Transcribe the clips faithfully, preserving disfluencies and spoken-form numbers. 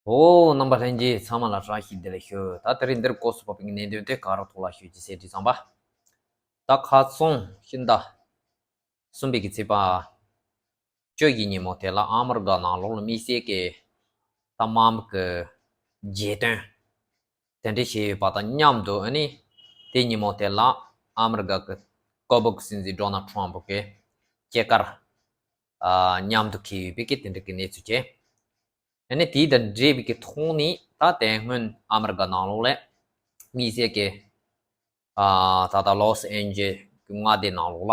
ཨོ། རྣམ་པ་ལྷན་རྒྱས་ཚང་མ་ལ་བཀྲ་ཤིས་བདེ་ལེགས་ཞུ། ད་དེ་རིང་འདིར་སྐོར་སུ་བབས་པའི་གནད་དོན་དེ་ག་རེ་ཐོག་ལ་ཞུ་རྒྱུ་ཟེར་དུས་ཙམ་པ། ད་ཁ་རྩང་ཕྱི་ཟླ་གསུམ་པའི་གི་ཚེས་པ་བཅུ་བཞི་ཉིན་མོ་དེ་ལ་ཨ་མི་རི་ཀ་ནང་ལོགས་ལ་དམིགས་བསལ་གྱི་ད་དམག་གི་རྒྱལ་དོན་དེ་འདྲ་བྱས་ཡོད་པ་དང་མཉམ་དུ། ཨ་ནི་དེ་ཉིན་མོ་དེ་ལ་ཨ་མི་རི་ཀ་གི་སྐུ་སྲིད་སྲིད་འཛིན་ཌོ་ནལ་ཊམ་པ་གི་སྐྱེས་སྐར་ཨ་མཉམ་དུ་འཁེལ་ཡོད་པའི་གི་དེ་འདྲ་གི་གནས་ཚུལ་བྱས། ཨ་ནི་དེ་དང་འབྲེལ་བའི་གི་ཐོག་ནས་ད་དེ་སྔོན་ཨ་མི་རི་ཀ་ནང་ལོགས་ལ་དམིགས་བསལ་གྱི་ཨ་ད་ལྟ་ལོ་སི་ཨན་ཇེ་གི་མངའ་སྡེ་ནང་ལོགས་ལ་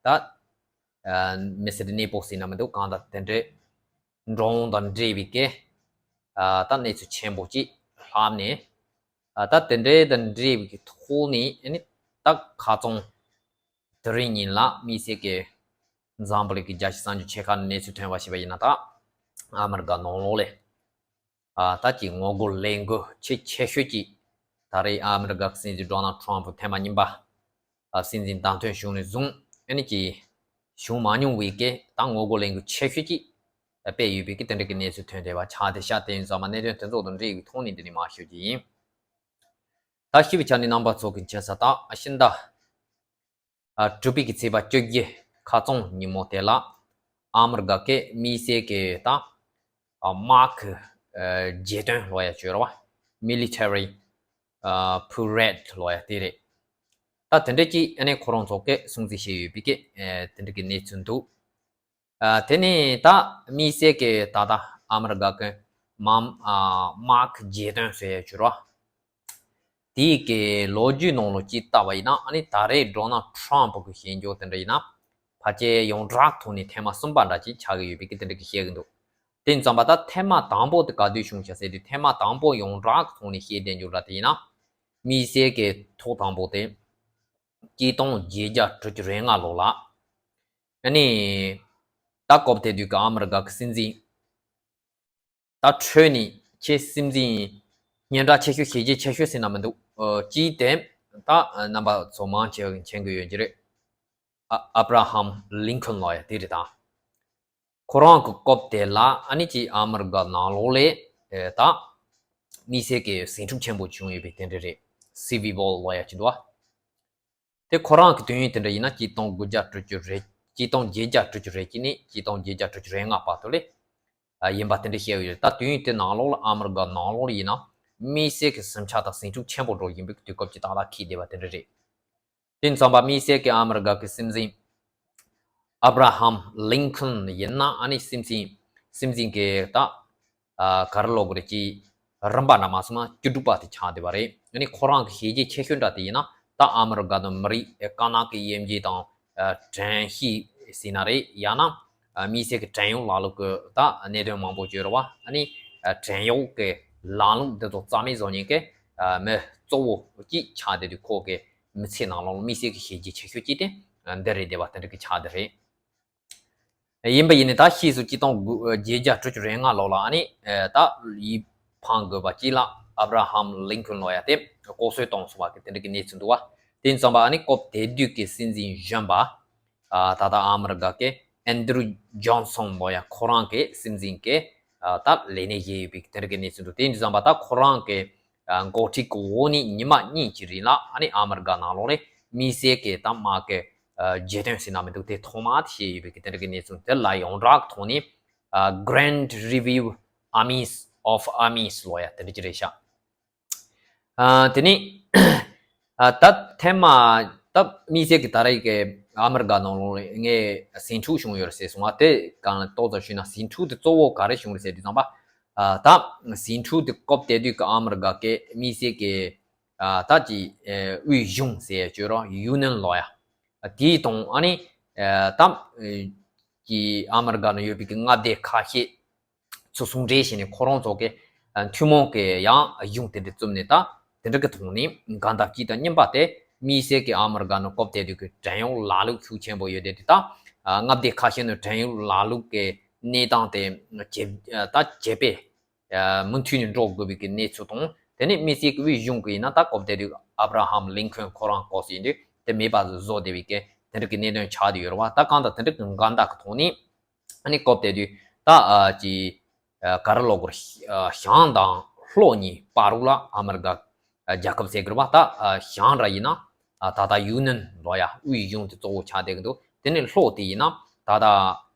ད་ཨ་མི་སེར་གནས་སྤོ་ཟེར་ན་མི་འདུག་གང་ལྟར་དེ་འདྲའི་འགྲོ་འོང་དང་འབྲེལ་བའི་གི་ཨ་ད་གནས་ཚུལ་ཆེན་པོ་ཅིག་ལྷག་ནས། ཨ་ད་དེ་འདྲའི་དང་འབྲེལ་བའི་གི་ཐོག་ནས། ཨ་ནི་ད་ཁ་རྩང་དེ་རིང་ཉིན་ལ་དམིགས་བསལ་གྱི་འཛམ་བུ་གླིང་གི་རྒྱལ་སྤྱིའི་གསར་འགྱུར་ཆེ་ཁག་ནས་གནས་ཚུལ་ཐོན་པ་ཞིག་ཡིན་ན། ད་ཨ་མི་རི་ཀ་ནང་ལོགས་ལ་ཨ་ད་ཀྱི་ངོ་རྒོལ་ལས་འགུལ་ཆེས་ཆེ་ཤོས་ཀྱི་ད་རེས་ཨ་མི་རི་ཀ་གི་སྲིད་འཛིན་ཌོ་ནལ་ཊམ་པ་ཐེངས་མ་གཉིས་པ་ཨ་སྲིད་འཛིན་བདམས་ཐོན་བྱུང་ནས་བཟུང་། ཨ་ནི་ཀྱི་བྱུང་མ་མྱོང་བའི་གི་ད་ངོ་རྒོལ་ལས་འགུལ་ཆེ་ཤོས་ཀྱི་སྤེལ་ཡོད་པའི་གི་དེ་འདྲ་གི་གནས་ཚུལ་ཐོན་བསྡད་པ་ཆགས་བསྡད་ཤག་དེ་ཡིན་ཙང་མ་གནད་དོན་དེ་ཚོ་དང་འབྲེལ་བའི་ཐོག་ནས་འདི་ནས་མར་ཞུ་རྒྱུ་ཡིན། ད་ཞུ་བའི་ཆ་ནས་རྣམ་པ་ཚོ་གི་མཁྱེན་གསལ་ལྟར་ཕྱི་ཟླ་ཨ་དྲུག་པའི་གི་ཚེས་པ་བཅོ་བརྒྱད་ཁ་རྩང་ཉིན་མོ་དེ་ལ་ཨ་མི་རི་ཀ་གི་དམིགས་བསལ་གྱི་ད་ཨ་དམག་གི་ཨ་རྒྱལ་དོན་ལབ་ཡ་ཅིག་ཡོད་རེད་བ། མི་ལི་ཊེ་རི་ཨ་པ་རེད་ལབ་ཡ་དེ་རེད། ད་དེ་འདྲ་ཅིག་ཨ་ནི་ཁོ་རང་ཚོ་གིས་སྲུང་བརྩི་བྱས་ཡོད་པའི་གི་ཨ་དེ་འདྲ་གི་གནས་ཚུལ་འདུག་ཨ་དེ་ནས་ད་དམིགས་བསལ་གྱི་ད་ལྟ་ཨ་མི་རི་ཀ་གི་མམ་ཨ་དམག་གི་རྒྱལ་དོན་ཟེར་ཡ་ཅིག་ཡོད་རེད་བ། དེའི་གི་ལོ་རྒྱུས་ནང་ལོགས་ཅིག་བལྟས་པ་ཡིན་ན། ཨ་ནི་ད་རེས་ཌོ་ནལ་ཊམ་པ་གི་བྱེད་འགྱུར་དེ་འདྲ་ཡིན་ན་ཕལ་ཆེར་ཡོངས་གྲགས་ཐོག་ནས་ཐེངས་མ་གསུམ་པ་འདྲ་ཅིག་ཆགས་ཀྱི་ཡོད་པའི་གི་དེ་འདྲ་གི་བཤད་ཀྱི་འདུག་དེ་ཡིན་ཙང་པ་ད་ཐེངས་མ་དང་པོ་དེ་ག་དུས་བྱུང་ཤག་ཟེར་དུས། ཐེངས་མ་དང་པོ་ཡོངས་གྲགས་ཐོག་ནས་བཤད་བསྡད་འགྱུར་འདྲ་དེ་ཡིན་ན་དམིགས་བསལ་གྱི་ཐོག་དང་པོ་དེ་གཅིག་སྟོང་བརྒྱད་བརྒྱ་དྲུག་ཅུ་རེ་ལྔ་ལོ་ལ། ཨ་ནི་ད་སྐབས་དེ་དུས་ཀྱི་ཨ་མི་རི་ཀ་གི་སྲིད་འཛིན་ད་འཕྲོས་ནས་ཁྱེད་སྲིད་འཛིན་སྙན་གྲགས་ཆེ་ཤོས་བྱས་རྗེས་ཆེ་ཤོས་ཟེར་ན་མི་འདུག་ཨ་ཅིའི་དེ་ད་རྣམ་པ་ཚོ་མང་ཆེ་བས་མཁྱེན་གྱི་ཡོད་ཀྱི་རེད། ཨ་ཨབ་ར་ཧམ་ལིན་ཁོན་ལབ་ཡ་དེ་རེད། ད་ཁོ་རང་གི་སྐབས་དེ་ལ་ཨ་ནི་ཅིག་ཨ་མི་རི་ཀ་ནང་ལོགས་ལ་ཨེ་ད་དམིགས་བསལ་གྱི་ཟིང་འཁྲུག་ཆེན་པོ་བྱུང་ཡོད་པའི་དེ་འདྲ་རེད། སི་བི་ཝོར་ལབ་ཡ་ཅིག་འདུག་བ། དེ་ཁོ་རང་གི་དུས་ཡུན་དེ་འདྲ་ཡིན་ན་གཅིག་སྟོང་དགུ་བརྒྱ་དྲུག་ཅུ་རེ་གཅིག་སྟོང་བརྒྱད་བརྒྱ་དྲུག་ཅུ་རེ་གཅིག་ནས་གཅིག་སྟོང་བརྒྱད་བརྒྱ་དྲུག་ཅུ་རེ་ལྔ་བར་དུ་ལ་ཨ་ཡིན་པ་དེ་འདྲ་བཤད་ཡོད་རེད། ད་དུས་ཡུན་དེ་ནང་ལོགས་ལ་ཨ་མི་རི་ཀ་ནང་ལོགས་ལ་ཡིན་ན་དམིགས་བསལ་གྱི་ཟིང་ཆ་དང་ཟིང་འཁྲུག་ཆེན་པོ་འགྲོ་བཞིན་པའི་དུས་སྐབས་ཅིག་ཏག་ཏག་འཁེལ་བསྡད་པ་དེ་འདྲ་རེད། དེ་ཙམ་པ་དམིགས་བསལ་གྱི་ཨ་མི་རི་ཀ་གི་སྲིད་འཛིན་ཨབ་ར་ཧམ་ལིན་ཁོན་ཡིན་ན། ཨ་ནི་སྲིད་འཛིན་སྲིད་འཛིན་གྱི་ད་ཨ་ག་རེ་ལབ་དགོས་རེད། ཀྱི་རིམ་པ་འདྲ་མ་སོང་ན་བཅུ་དྲུག་པ་དེ་ཆགས་བསྡད་པ་རེད། ཨ་ནི་ཁོ་རང་གི་བྱས་རྗེས་ཆེ་ཤོས་འདྲ་དེ་ཡིན་ན་ད་ཨ་མི་རི་ཀ་དང་མི་རིགས་དཀར་ནག་གི་དབྱེ་འབྱེད་དང་ཨ་དྲན་ཤེས་ཟེར་ན་རེད། ཡང་ན་ཨ་དམིགས་བསལ་གྱི་བྲན་གཡོག་ལམ་ལུགས་ཀྱི་ད་གནད་དོན་མང་པོ་ཅིག་ཡོད་རེད་བ། ཨ་ནི་ཨ་བྲན་གཡོག་གི་ལམ་ལུགས་འདི་ཚོ་རྩ་མེད་བཟོ་མཁན་གྱི་ཨ་མི་གཙོ་བོ་གཅིག་ཆགས་བསྡད་དུས། ཁོ་གི་མི་ཚེ་ནང་ལོགས་ལ་དམིགས་བསལ་གྱི་བྱས་རྗེས་ཆེ་ཤོས་གཅིག་དེ་འདི་རེད་བསྡད་པ་དེ་འདྲ་གི་ཆགས་བསྡད་རེད། ཡིན་པ་ཡིན་ནའི་ད་ཕྱིས་སུ་གཅིག་སྟོང་དགུ་བརྒྱད་བརྒྱ་དྲུག་ཅུ་རེ་ལྔ་ལོ་ལ་ཨ་ནི་ཨེ་ད་ཡིད་ཕངས་དགོས་པ་གཅིག་ལ་ཨབ་ར་ཧམ་ལིན་ཁོན་ལབ་ཡ་དེ་ལྐོག་གསོད་བཏང་སོང་བ་གི་དེ་འདྲ་གི་གནས་ཚུལ་འདུག་བ། དེ་ཙམ་པ་ཨ་ནི་སྐབས་དེ་དུས་ཀྱི་སྲིད་འཛིན་གཞོན་པ་ཨ་ད་ལྟ་ཨ་མི་རི་ཀ་གི་ཨན་དྲུ་ཇོན་སོན་ལབ་ཡ་ཁོ་རང་གི་སྲིད་འཛིན་གི་ཨ་ད་ལས་གནས་བཞེས་ཡོད་པའི་དེ་འདྲ་གི་གནས་ཚུལ་འདུག་དེ་ཙམ་པ་ད་ཁོ་རང་གི་ཨ་འགོ་ཁྲིད་ཀྱི་འོག་ནས་ཉི་མ་གཉིས་ཀྱི་རིང་ལ་ཨ་ནི་ཨ་མི་རི་ཀ་ནང་ལོགས་ལ་དམིགས་བསལ་གྱི་ད་དམག་གི་ཨ་རྒྱལ་དོན་ཟེར་ན་མི་འདུག་དེ་ཐོག་མ་དེ་བྱས་ཡོད་པའི་གི་དེ་འདྲ་གི་གནས་ཚུལ་དེ་ལ་ཡོངས་གྲགས་ཐོག་ནས་ཨ་Grand Review Armies of Armies ལབ་ཡ་དེ་འདྲ་ཅིག་རེད་ཤག་ཨ་དེ་ནས་ཨ་ད་ཐེངས་མ་ད་དམིགས་བསལ་གྱི་ད་རེས་ཀྱི་ཨ་མི་རི་ཀ་ནང་ལོགས་ལ་ངས་ཟིང་འཁྲུག་བྱུང་ཡོད་རེད་ཟེར་སོང་བ། དེ་གང་ལ་ཏོག་ཙམ་ཞུས་ན་ཟིང་འཁྲུག་དེ་གཙོ་བོ་ག་རེ་བྱུང་རེད་ཟེར་དུས་ཙམ་པ། ཨ་ད་ཟིང་འཁྲུག་དེ་སྐབས་དེ་དུས་ཀྱི་ཨ་མི་རི་ཀ་གི་དམིགས་བསལ་གྱི་ཨ་ད་ཀྱི་ཨ་དབུས་གཞུང་ཟེར་ཡ་ཅིག་ཡོད་རེད་བ། ཡུ་ནན་ལབ་ཡ། ཨ་དེའི་དང་ཨ་ནི་ཨ་ད་ཨ་ཀྱི་ཨ་མི་རི་ཀ་ནང་ཡོད་པའི་གི་མངའ་སྡེ་ཁ་ཤས་ཚུར་ཟུང་འབྲེལ་བྱས་ནས་ཁོ་རང་ཚོ་གི་ཨ་ཐུན་མོང་གི་ཡང་གཞུང་དེ་འདྲ་བཙུགས་ནས། ད་དེ་འདྲ་གི་ཐོག་ནས་གང་ལྟར་གཅིག་དང་གཉིས་པ་དེ་དམིགས་བསལ་གྱི་ཨ་མི་རི་ཀ་ནང་སྐབས་དེ་དུས་ཀྱི་བྲན་གཡོག་ལམ་ལུགས་ཤུགས་ཆེན་པོ་ཡོད་དེ། དེ་ད་ཨ་མངའ་སྡེ་ཁ་ཤས་ནང་བྲན་གཡོག་ལམ་ལུགས་ཀྱི་གནས་སྟངས་དེ་ཇེ་ཨ་ད་ཇེ་དཔེ་ཨ་མུ་མཐུད་ནས་འགྲོ་དགོས་པའི་གི་གནས་ཚུལ་དང་། དེ་ནས་དམིགས་བསལ་གྱི་དབུས་གཞུང་གི་ཡིན་ན་ད་སྐབས་དེ་དུས་ཨབ་ར་ཧམ་ལིན་ཁོན་ཁོ་རང་སྐབས་སུ་ཡིན་དུས་དེ་མེད་པ་བཟོ་བསྡད་པའི་གི་དེ་འདྲ་གི་གནད་དོན་ཆགས་བསྡད་ཡོད་རེད་བ། ད་གང་ལྟར་དེ་འདྲ་གི་གང་ལྟར་གི་ཐོག་ནས་ཨ་ནི་སྐབས་དེ་དུས་ད་ཨ་ཀྱི་ ག་རེ་ལབ་དགོས་རེད། ཞང་དང་ལྷོ་གཉིས་བར་རུ་ལ་ཨ་མི་རི་ཀ་རྒྱལ་ཁབ་ཟེར་གི་རེད་པ། ད་ཞང་ར་ཡིན་ན་ད་ལྟ་ཡུན་ནན་ལབ་ཡ་དབུས་གཞུང་དེ་གཙོ་བོ་ཆགས་བསྡད་གི་འདུག་དེ་ནས་ལྷོ་དེ་ཡིན་ན་ད་ལྟ་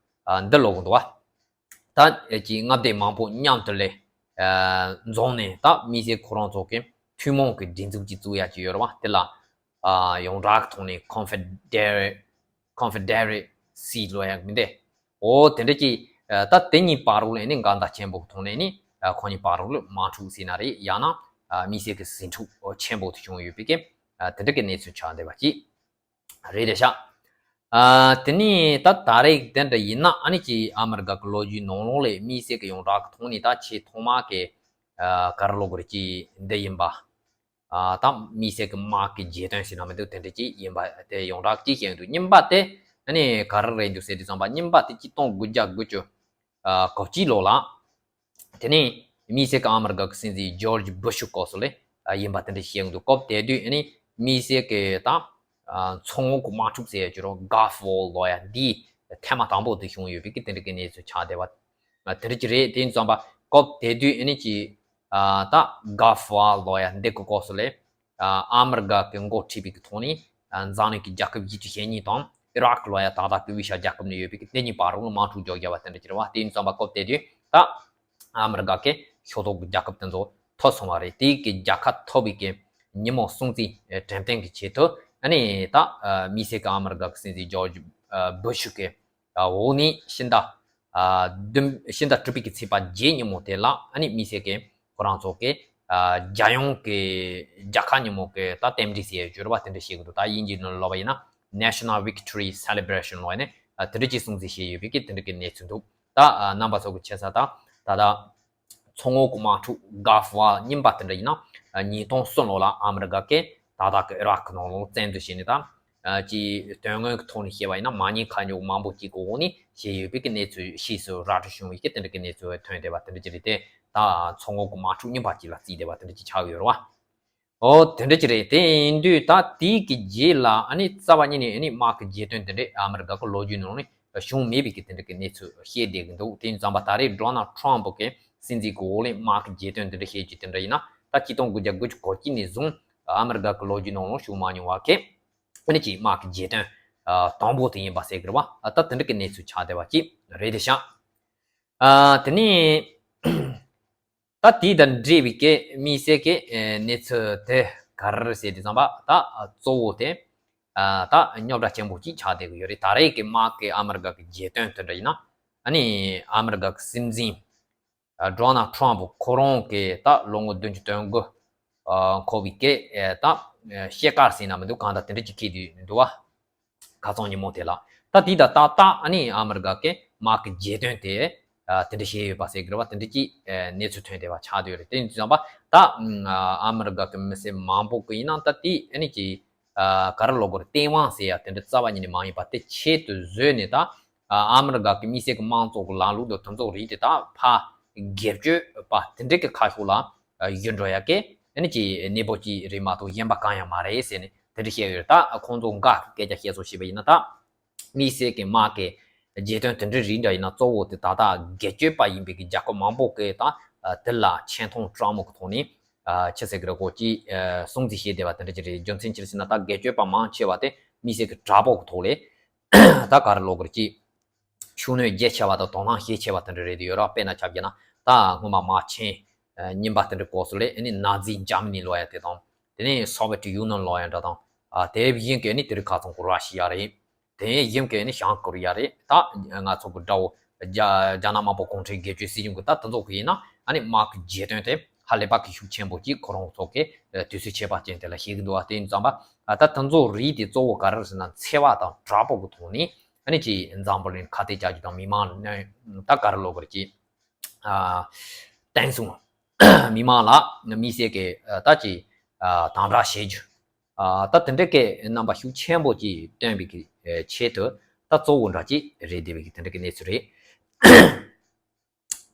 འདི་ལབ་གི་འདུག་བ། ད་ཀྱི་མངའ་སྡེ་མང་པོ་མཉམ་དུ་ལས་འཛོམས་ནས་ད་མི་སེར་ཁོ་རང་ཚོ་གི་ཐུན་མོང་གི་སྒྲིག་འཛུགས་ཅིག་བཙུགས་ཡ་ཅིག་ཡོད་རེད་བ། དེ་ལ་ཡོངས་གྲགས་ཀྱི་ཐོག་ནས་Confederate Confederacy ལབ་ཡ་མི་འདུག་འོ་དེ་འདྲ་ཅིག་ད་དེ་གཉིས་བར་རུ་ལ་ནི་འགལ་ཟླ་ཆེན་པོ་གི་ཐོག་ནས་ནི་ཁོ་གཉིས་བར་རུ་ལ་དམག་འཁྲུག་ཟེར་ན་རེད། ཡང་ན་མི་སེར་གི་ཟིང་འཁྲུག་ཆེན་པོ་དེ་བྱུང་ཡོད་པའི་གི་དེ་འདྲ་གི་གནས་ཚུལ་ཆགས་བསྡད་པ་ཅིག་རེད་དེ་ཤག་ཨ་དེ་ནས་ད་ད་རེས་དེ་འདྲ་ཡིན་ན་ཨ་ནི་ཅིག་ཨ་མི་རི་ཀ་གི་ལོ་རྒྱུས་ནང་ལོགས་ལས་མི་སེར་གི་ཡོངས་གྲགས་ཀྱི་ཐོག་ནས་ད་ཆེས་ཐོག་མ་གི་ཨ་ག་རེ་ལབ་དགོས་རེད། ཅིག་འདི་ཡིན་པ། ཨ་ད་མི་སེར་གི་དམག་གི་རྒྱལ་དོན་ཟེར་ན་མི་འདུག་དེ་འདྲ་ཅིག་ཡིན་པ་དེ་ཡོངས་གྲགས་ཅིག་བཤད་འདུག་གཉིས་པ་དེ་ཨ་ནི་ག་རེ་རེད་འདུག་ཟེར་དུས་ཙམ་པ། གཉིས་པ་དེ་གཅིག་སྟོང་དགུ་བརྒྱ་དགུ་བཅུ་ཨ་གོ་གཅིག་ལོ་ལ། དེ་ནས་མི་སེར་གི་ཨ་མི་རི་ཀ་གི་སྲིད་འཛིན་ཇོར་ཇི་བུ་ཤུ་སྐབས་སུ་ལས་ཡིན་པ་དེ་འདྲ་བཤད་ཀྱི་འདུག་སྐབས་དེ་དུས་ཨ་ནི་མི་སེར་གི་ད་མཚོ་ངོགས་གི་དམག་འཁྲུག་ཟེར་ཡ་ཅིག་རེད། གྷལ་ཕ་ཝོར་ལབ་ཡ་འདི་ཐེངས་མ་དང་པོ་དེ་བྱུང་ཡོད་པའི་གི་དེ་འདྲ་གི་གནས་ཚུལ་ཆགས་བསྡད་པ་དེ་འདྲ་ཅིག་རེད། དེ་ཡིན་ཙམ་པ་སྐབས་དེ་དུས་ཨ་ནི་ཅིག་ད་གྷལ་ཕ་ཝོར་ལབ་ཡ་འདི་གི་སྐབས་སུ་ལས་ཨ་མི་རི་ཀ་གི་འགོ་ཁྲིད་པའི་གི་ཐོག་ནས་འཛམ་གླིང་གི་རྒྱལ་ཁབ་བཞི་བཅུ་ཞེ་གཉིས་དང་ཨི་རག་ལབ་ཡ་ད་ལྟ་གི་དབུས་ཤར་རྒྱལ་ཁབ་ནས་ཡོད་པའི་གི་དེ་གཉིས་བར་རུ་དམག་འཁྲུག་རྒྱག་བརྒྱབ་པ་དེ་འདྲ་ཅིག་རེད་བ། དེ་ཡིན་ཙམ་པ་སྐབས་དེ་དུས་ད་ཨ་མི་རི་ཀ་གི་ཕྱོགས་གཏོགས་ཀྱི་རྒྱལ་ཁབ་དེ་ཚོ་ཐོབ་སོང་བ་རེད། དེའི་གི་རྒྱལ་ཁ་ཐོབ་པའི་གི་ཉིན་མོ་སྲུང་བརྩི་དྲན་རྟེན་གྱི་ཆེད་དུ་ཨ་ནི་ད་མི་སེར་གི་ཨ་མི་རི་ཀ་གི་སྲིད་འཛིན་ཇོར་ཇི་བུ་ཤུ་གི་འོག་ནས་ཕྱི་ཟླ་བདུན་ཕྱི་ཟླ་དྲུག་པའི་གི་ཚེས་པ་བརྒྱད་ཉིན་མོ་དེ་ལ་ཨ་ནི་མི་སེར་གི་ཁོ་རང་ཚོ་གི་རྒྱལ་ཡོངས་གི་རྒྱལ་ཁ་ཉིན་མོ་གི་ད་རྟེན་འབྲེལ་ཟེར་ཡ་ཅིག་ཡོད་རེད་བ། དེ་འདྲ་བཤད་གི་འདུག་ད་དབྱིན་ཇིའི་ནང་ལ་ལབ་པ་ཡིན་ན་National Victory Celebration ལབ་ཡ་ནི་དེ་འདྲ་ཅིག་སྲུང་བརྩི་བྱས་ཡོད་པའི་གི་དེ་འདྲ་གི་གནས་ཚུལ་འདུག་ད་རྣམ་པ་ཚོ་གི་ཆེ་ས་ད་ད་ལྟ་མཚོ་ངོགས་གི་དམག་འཁྲུག་གྷལ་ཕ་ཝོར་གཉིས་པ་དེ་འདྲ་ཡིན་ན་ཉིས་སྟོང་གསུམ་ལོ་ལ་ཨ་མི་རི་ཀ་གི་ད་ལྟ་གི་ཨི་རག་གི་ནང་ལོགས་བཙན་འཛུལ་བྱས་ནས་ད་ཀྱི་དོན་དངོས་ཀྱི་ཐོག་ནས་བཤད་པ་ཡིན་ན་མ་ཉེས་ཁ་ཉེས་མང་པོ་གཅིག་གི་འོག་ནས་བྱས་ཡོད་པའི་གི་གནས་ཚུལ་ཕྱིས་སུ་ར་སྤྲོད་བྱུང་བའི་གི་དེ་འདྲ་གི་གནས་ཚུལ་ཐོན་བསྡད་པ་དེ་འདྲ་ཅིག་རེད་དེ། ད་མཚོ་ངོགས་གི་དམག་འཁྲུག་གཉིས་པ་གཅིག་ལ་བརྩིས་བསྡད་པ་དེ་འདྲ་ཅིག་ཆགས་ཡོད་རེད་བ། ཨོ་དེ་འདྲ་ཅིག་རེད། དེ་ཡིན་དུས་ད་དེའི་གི་རྗེས་ལ་ཨ་ནི་རྩ་བ་ཉིད་ནས་ཨ་ནི་དམག་གི་རྒྱལ་དོན་དེ་འདྲས་ཨ་མི་རི་ཀ་གི་ལོ་རྒྱུས་ནང་ནས་བྱུང་མེད་པའི་གི་དེ་འདྲ་གི་གནས་ཚུལ་བཤད་བསྡད་གི་འདུག་དེ་ཡིན་ཙམ་པ་ད་རེས་ཌོ་ནལ་ཊམ་གི་སྲིད་འཛིན་གི་འོག་ལས་དམག་གི་རྒྱལ་དོན་དེ་འདྲ་བཤད་རྒྱུ་དེ་འདྲ་ཡིན་ན་ད་གཅིག་སྟོང་དགུ་བརྒྱ་དགུ་བཅུ་གོ་གཅིག་ནས་བཟུང་ཨ་མི་རི་ཀ་གི་ལོ་རྒྱུས་ནང་ལ་བྱུང་མ་མྱོང་བ་གི་ཨ་ནི་ཅིག་དམག་གི་རྒྱལ་དོན་དང་པོ་དེ་ཡིན་པ་ཟེར་གི་རེད་བ། ད་དེ་འདྲ་གི་གནས་ཚུལ་ཆགས་བསྡད་པ་ཅིག་རེད་དེ་ཤག་ཨ་དེ་ནས་ད་དེ་དང་འབྲེལ་བའི་གི་དམིགས་བསལ་གྱི་གནས་ཚུལ་དེ་ག་རེ་རེད་ཟེར་དུས་ཙམ་པ་ད་གཙོ་བོ་དེ་ད་རྙོག་དྲ་ཆེན་པོ་གཅིག་ཆགས་བསྡད་ཀྱི་ཡོད་རེད། ད་རེས་ཀྱི་དམག་གི་ཨ་མི་རི་ཀ་གི་རྒྱལ་དོན་དེ་འདྲ་ཡིན་ན་ཨ་ནི་ཨ་མི་རི་ཀ་གི་སྲིད་འཛིན་ཌོ་ནལ་ཊམ་ཁོ་རང་གི་ད་ལོ་ངོ་བདུན་ཅུ་དོན་དགུ་འཁོར་བའི་གི་ད་ཤེལ་དཀར་ཟེར་ན་མི་འདུག་གང་ལྟར་དེ་འདྲ་ཅིག་འཁེལ་བསྡད་འདུག་བ། ཁ་སང་ཉིན་མོ་དེ་ལ། ད་དེ་ད་ཏག་ཏག་ཨ་ནི་ཨ་མི་རི་ཀ་གི་དམག་གི་རྒྱལ་དོན་དེ་དེ་འདྲ་བྱས་ཡོད་པ་ཟེར་གི་རེད་བ། དེ་འདྲ་ཅིག་གནས་ཚུལ་ཐོན་བསྡད་པ་ཆགས་བསྡད་ཡོད་རེད། དེ་ཡིན་དུས་ཙམ་པ་ད་ཨ་མི་རི་ཀ་གི་མི་སེར་མང་པོ་གི་ཡིན་ན་ད་དེ་ཨ་ནི་ཅིག་ག་རེ་ལབ་དགོས་རེད། བསྟན་དབང་ཟེར་ཡ་དེ་འདྲ་རྩ་བ་ཉིད་ནས་མ་ཡིན་པ་དེ་ཆེད་དུ་བཟོས་ནས་ད་ཨ་མི་རི་ཀ་གི་མི་སེར་གི་དམངས་གཙོ་གི་ལམ་ལུགས་དང་དེ་ཚོ་རིགས་དེ་ད་ཕར་སྒེར་གཅོད་པ་དེ་འདྲ་གི་ཁ་ཕྱོགས་ལ་ཡུལ་འགྲོ་ཡ་གི་ཨ་ནི་ཅིག་གནས་བབ་ཅིག་རེད་མ་གཏོགས་གཞན་པ་གང་ཡང་མ་རེད་ཟེར་ནས་དེ་འདྲ་བཤད་ཡོད། ད་ཁོང་ཚོ་འགའ་གི་སྐད་ཆ་བཤད་སོ་ཞེས་པ་ཡིན་ན་ད་དམིགས་བསལ་གྱི་དམག་གི་རྒྱལ་དོན་དེ་འདྲའི་རིགས་འདྲ་ཡིན་ན་གཙོ་བོ་དེ་ད་ལྟ་སྒེར་གཅོད་པ་ཡིན་པའི་གི་རྒྱལ་ཁབ་མང་པོ་གི་ད་དེ་ལ་ཆེ་མཐོང་དྲག་མོ་གི་ཐོག་ནས་ཆི་ཟེར་གི་རེད་གོ་ཅིག་སྲུང་བརྩི་བྱས་བསྡད་པ་དེ་འདྲ་ཅིག་རེད། རྒྱུ་མཚན་ཅི་རེད་ཟེར་ན་ད་སྒེར་གཅོད་པ་མང་ཆེ་བ་དེ་དམིགས་བསལ་གྱི་དྲག་པོ་གི་ཐོག་ལས་ད་ག་རེ་ལབ་དགོས་རེད། ཅིག་ཤུགས་སྣོན་རྒྱ་ཆེ་བ་དང་དོ་སྣང་ཤས་ཆེ་བ་དེ་འདྲ་རེད་ཡོད་ར། དཔེར་ན་ཆ་བཞག་ན་ད་སྔོན་མ་དམག་ཆེན་གཉིས་པ་དེ་འདྲ་སྐབས་སུ་ལས་ཨ་ནི་ནཱ་ཛི་འཇར་མ་ནི་ལབ་ཡ་དེ་དང་དེ་ནས་སོ་ཝེ་ཊི་ཡུ་ནི་ཡན་ལབ་ཡ་འདྲ་དང་དེ་བཞིན་གྱི་ཨ་ནི་དེ་རིང་ཁ་སང་གི་ར་ཤི་ཡ་རེད། དེ་བཞིན་གྱི་ཨ་ནི་བྱང་ཀོ་རི་ཡ་རེད། ད་ང་ཚོ་གི་དགྲ་བོ་རྒྱ་རྒྱ་ནག་དམར་པོ་གུང་ཁྲན་སྒེར་གཅོད་སྲིད་གཞུང་གི་ད་དེ་ཚོ་གི་ཡིན་ན་ཨ་ནི་དམག་གི་རྒྱལ་དོན་དེ་ཧ་ལས་པ་གི་ཤུགས་ཆེན་པོ་ཅིག་ཁོ་རང་ཚོ་གི་དུས་ཚོད་ཁྱད་པར་ཅན་དེ་ལ་བཤད་གི་འདུག་བ། དེ་ཡིན་ཙམ་པ་ད་དེ་ཚོ་རིགས་དེ་གཙོ་བོ་ག་རེ་རེད་ཟེར་ན་འཚེ་བ་དང་དྲག་པོ་གི་ཐོག་ནས། ཨ་ནི་ཅིག་འཛམ་བུ་གླིང་ཁ་གཏད་བཅག་རྒྱུ་དང་མི་མང་ནས་ད་ག་རེ་ལབ་དགོས་རེད། ཅིག་ཨ་བསྟན་སྲུང་། མི་མང་ལ་དམིགས་བསལ་གྱི་ཨ་ད་ཅིག་ཨ་དམ་དྲག་བྱེད་རྒྱུ། ཨ་ད་དེ་འདྲ་གི་རྣམ་པ་ཤུགས་ཆེན་པོ་ཅིག་སྟོན་པའི་གི་ཨ་ཆེད་དུ་ད་གཙོ་བོ་འདྲ་ཅིག་རེད་བསྡད་པའི་གི་དེ་འདྲ་གི་གནས་ཚུལ་རེད།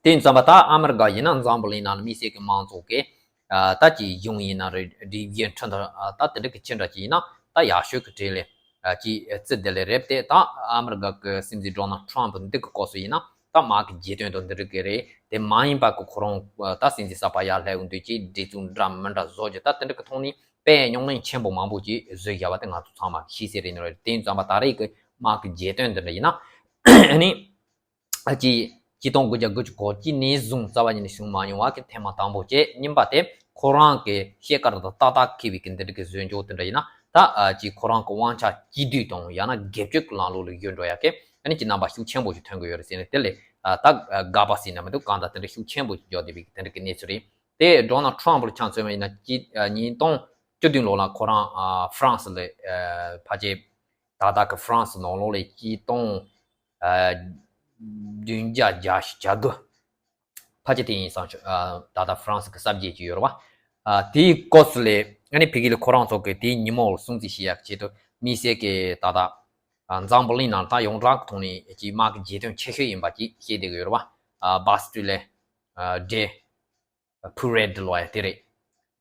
དེ་ཡིན་ཙམ་པ་ད་ཨ་མི་རི་ཀ་ཡིན་ན་འཛམ་བུ་གླིང་ནང་ལ་དམིགས་བསལ་གྱི་དམངས་གཙོ་གི་ཨ་ད་ཅིག་གཞུང་ཡིན་ན་རེད། སྒྲིག་གཞི་ཁྲིམས་དང་ཨ་ད་དེ་འདྲ་གི་ཅི་འདྲ་ཅིག་ཡིན་ན་ད་ཡག་ཤོས་ཀྱི་གྲས་ལས་ཨ་ཅིག་རྩི་དེ་ལས་རེད་དེ། ད་ཨ་མི་རི་ཀ་གི་སྲིད་འཛིན་ཌོ་ནལ་ཊམ་འདི་གི་སྐབས་སུ་ཡིན་ན་ད་དམག་གི་རྒྱལ་དོན་དང་འདི་འདྲ་གི་རེད། དེ་མ་ཡིན་པ་གི་ཁོ་རང་ད་སྲིད་འཛིན་གསར་པ་ཡར་སླེབས་འདུག་ཅེས་འགྲེལ་ཚུལ་འདྲ་མི་འདྲ་བཟོ་རྒྱུ་ད་དེ་འདྲ་གི་ཐོག་ནས་དཔེ་རྙོག་གླེང་ཆེན་པོ་མང་པོ་ཅིག་བཟོས་བཞག་པ་དེ་ང་ཚོ་ཚང་མ་ཤེས་གསལ་རེད་ནི་རེད། དེ་ཡིན་ཙང་པ་ད་རེས་ཀྱི་དམག་གི་རྒྱལ་དོན་འདི་འདྲ་ཡིན་ན་ཨ་ནི། ཨ་ཅི། ཆིག་སྟོང་དགུ་བརྒྱ་དགུ་བཅུ་གོ་གཅིག་ནས་བཟུང་རྩ་བ་ཉིད་ནས་བྱུང་མ་མྱོང་བ་གི་ཐེངས་མ་དང་པོ་བྱས། གཉིས་པ་དེ་ཁོ་རང་གི་སྐྱེས་སྐར་དང་ཏག་ཏག་འཁེལ་བའི་གི་འདི་འདྲ་གི་བཟོས་འཇོག་དེ་འདྲ་ཡིན་ན་ད་ཨ་ཅི་ཁོ་རང་གི་དབང་ཆ་གཅིག་སྡུད་དང་ཡང་ན་སྒེར་གཅོད་ཀྱི་ལམ་ལུགས་ལ་བསྒྱུར་འགྲོ་ཡ་གི་ཨ་ནི་ཅི་རྣམ་པ་ཤུགས་ཆེན་པོ་ཞིག་ཐོན་གི་ཡོད་རེད་ཟེར་ནས་དེ་ལས་ཨ་ད་དགག་པ་ཟེར་ན་མི་འདུག་གང་ལྟར་དེ་འདྲ་ཤུགས་ཆེན་པོ་ཞིག་འཇོག་བསྡད་པའི་གི་དེ་འདྲ་གི་གནས་ཚུལ་རེད། དེ་ཌོ་ནལ་ཊམ་ཕུ་ལ་ཆ་མཚོན་པ་ཡིན་ན་ཅི་ཉིས་སྟོང་བཅུ་བདུན་ལོ་ལ་ཁོ་རང་ཨ་ཧྥ་རན་སི་ལ་ཨ་ཕལ་ཆེར་ད་ལྟ་གི་ཧྥ་རན་སི་ནང་ལོགས་ལ་ཆིག་སྟོང་ཨ་བདུན་བརྒྱ་བརྒྱད་ཅུ་གྱ་དགུ། ཕལ་ཆེར་དེ་ཡིན་བསམ་བྱུང་། ཨ་ད་ལྟ་ཧྥ་རན་སི་གི་གསར་བརྗེ་ཅིག་ཡོད་རེད་བ། ཨ་དེའི་སྐབས་སུ་ལས་ཨ་ནི་ཕ་གི་ལ་ཁོ་རང་ཚོ་གི་དེའི་ཉིན་མོ་སྲུང་བརྩི་བྱེད་ཡག་ཆེད་དུ་དམིགས་བསལ་གྱི་ད་ལྟ་ཨ་འཛམ་བུ་གླིང་ནང་ད་ཡོངས་གྲགས་ཀྱི་ཐོག་ནས་ཀྱི་དམག་གི་རྒྱལ་དོན་ཆེ་ཤོས་ཡིན་པ་ཅིག་བཤད་བསྡད་ཀྱི་ཡོད་རེད་བ། ཨ་སྦ་སི་ཏི་ལེ་ཨ་ཌེ་ཕུ་རེད་ལོ་ཡ་དེ་རེད།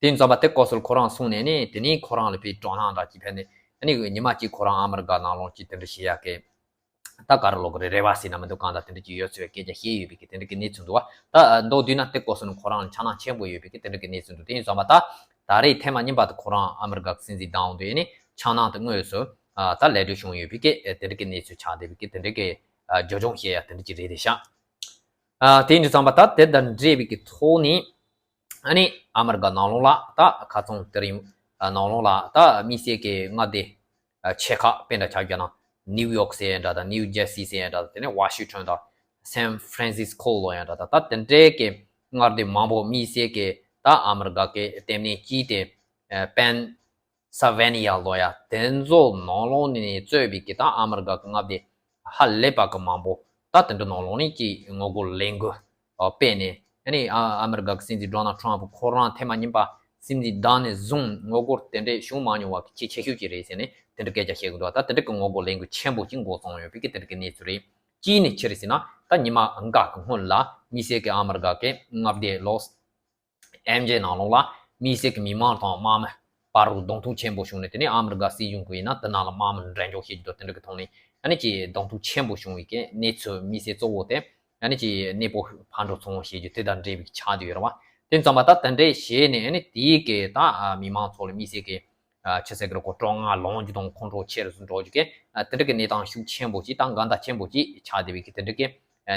དེ་ཡིན་ཙང་པ་དེ་སྐབས་སུ་ཁོ་རང་སོང་ནས་ནི་དེ་ནས་ཁོ་རང་ལ་ཕའི་སྤྲོ་སྣང་འདྲ་ཅིག་ཕེབས་ནས་ཨ་ནི་ཉི་མ་གཅིག་ཁོ་རང་ཨ་མི་རི་ཀ་ནང་ལོགས་ཀྱི་དེ་འདྲ་བྱེད་ཡག་གི་ད་ག་རེ་ལབ་དགོས་རེད། རེ་བ་ཟེར་ན་མི་འདུག་གང་ལྟར་དེ་འདྲ་ཅིག་ཡོད་ཚུལ་སྐད་ཆ་བཤད་ཡོད་པའི་གི་དེ་འདྲ་གི་གནས་ཚུལ་འདུག་བ། ད་མདོར་བསྡུས་ན་དེ་སྐབས་སུ་ནི་ཁོ་རང་ལ་འཆར་སྣང་ཆེན་པོ་ཡོད་པའི་གི་དེ་འདྲ་གི་གནས་ཚུལ་འདུག་དེ་ཡིན་ཙང་པ་ད་ད་རེས་ཐེངས་མ་གཉིས་པ་དུ་ཁོ་རང་ཨ་མི་རི་ཀ་གི་སྲིད་འཛིན་ལྡང་འོང་དུས་ནི་འཆར་སྣང་དེ་དངོས་སུ་ཨ་ད་ལད་ཟློས་བྱུང་ཡོད་པའི་གི་དེ་འདྲ་གི་གནས་ཚུལ་ཆགས་བསྡད་པའི་གི་དེ་འདྲ་གི་ཨ་བརྗོད་བྱུང་བཤད་ཡ་དེ་འདྲ་ཅིག་རེད་དེ་ཤག་ཨ་དེ་ཡིན་དུས་ཙམ་པ་ད་དེ་དང་འབྲེལ་བའི་གི་ཐོག་ནས་ཨ་ནི་ཨ་མི་རི་ཀ་ནང་ལོགས་ལ་ད་ཁ་སང་དེ་རིང་ནང་ལོགས་ལ་ད་དམིགས་བསལ་གྱི་མངའ་སྡེ་ཆེ་ཁག་དཔེ་འདྲ་ཆགས་རྒྱུ་ན་ནིའུ་ཡོག་ཟེར་ཡ་འདྲ་དང་ནིའུ་ཇར་སི་ཟེར་ཡ་འདྲ་དང་དེ་ནས་ཝ་ཤིང་ཊོན་དང་སན་ཧྥ་རན་སིས་ཀོ་ལོ་ཡ་འདྲ་དང་ད་དེ་འདྲའི་གི་མངའ་སྡེ་མང་པོ་དམིགས་བསལ་གྱི་ད་ཨ་མི་རི་ཀ་གི་ལྟེ་གནས་གཅིག་དེ་པེན་སཱ་ཝེ་ནི་ཡ་ལོ་ཡ་དེ་ཚོ་ནང་ལོགས་ནས་གཙོས་པའི་གི་ད་ཨ་མི་རི་ཀ་གི་མངའ་སྡེ་ཧ་ལས་པ་གི་མང་པོ་ད་དེ་འདྲ་ནང་ལོགས་ནས་ཀྱི་ངོ་རྒོལ་ལས་འགུལ་སྤེལ་ནས་ཨ་ནི་ཨ་ཨ་མི་རི་ཀ་གི་སྲིད་འཛིན་ཌོ་ནལ་ཊམ་ཕུ་ཁོ་རང་ཐེངས་མ་གཉིས་པ་སྲིད་འཛིན་བདམས་ནས་བཟུང་ངོ་རྒོལ་དེ་འདྲས་བྱུང་མ་མྱོང་བ་གི་ཆེས་ཆེ་ཤོས་ཅིག་རེད་ཟེར་ནས་དེ་འདྲ་སྐད་ཆ་བཤད་གི་འདུག་ད་དེ་འདྲ་གི་ངོ་རྒོལ་ལས་འགུལ་ཆེན་པོ་ཅིག་འགོ་བརྩམས་ཡོད་པའི་གི་དེ་འདྲ་གི་གནས་ཚུལ་རེད། གཅིག་ནས་ཅི་རེད་ཟེར་ན་ད་ཉི་མ་འགའ་གི་སྔོན་ལ་དམིགས་བསལ་གི་ཨ་མི་རི་ཀ་གི་མངའ་སྡེ་ལོས་ཨན་ཇེ་ནང་ལོགས་ལ་དམིགས་བསལ་གྱི་མི་མང་དང་དམག་མི་བར་རུ་གདོང་ཐུག་ཆེན་པོ་བྱུང་ནས་དེ་ནས་ཨ་མི་རི་ཀ་སྲིད་གཞུང་གིས་ཡིན་ན་དེ་ནང་ལ་དམག་མི་འགྲན་ཞུགས་བྱེད་ཀྱི་འདུག་དེ་འདྲ་གི་ཐོག་ནས་ཨ་ནི་ཀྱི་གདོང་ཐུག་ཆེན་པོ་བྱུང་བའི་གི་གནས་ཚུལ་དམིགས་བསལ་གཙོ་བོ་དེ་ཨ་ནི་ཀྱི་གནས་སྤོ་ཕར་འགྲོ་ཚུར་འོང་བྱེད་རྒྱུ་དེ་དང་འབྲེལ་བའི་ཆགས་བསྡད་ཡོད་རེད་བ། དེ་ཙམ་པ་ད་དེ་འདྲས་བྱས་ནས་ཨ་ནི་དེའི་གི་ད་མི་མང་ཚོ་ལ་དམིགས་བསལ་གྱི་ཆུ་ཚོད་ཀྱི་ལོ་ཁོ་སྤྲོ་སྔ་ལོངས་རྒྱུ་དང་ཁོང་ཁྲོ་ཆེ་རུ་འགྲོ་རྒྱུ་གི་དེ་འདྲ་གི་གནས་སྟངས་ཤུགས་ཆེན་པོ་ཅིག་དང་འགལ་ཟླ་ཆེན་པོ་ཅིག་ཆགས་བསྡད་པའི་གི་དེ་འདྲ་གི་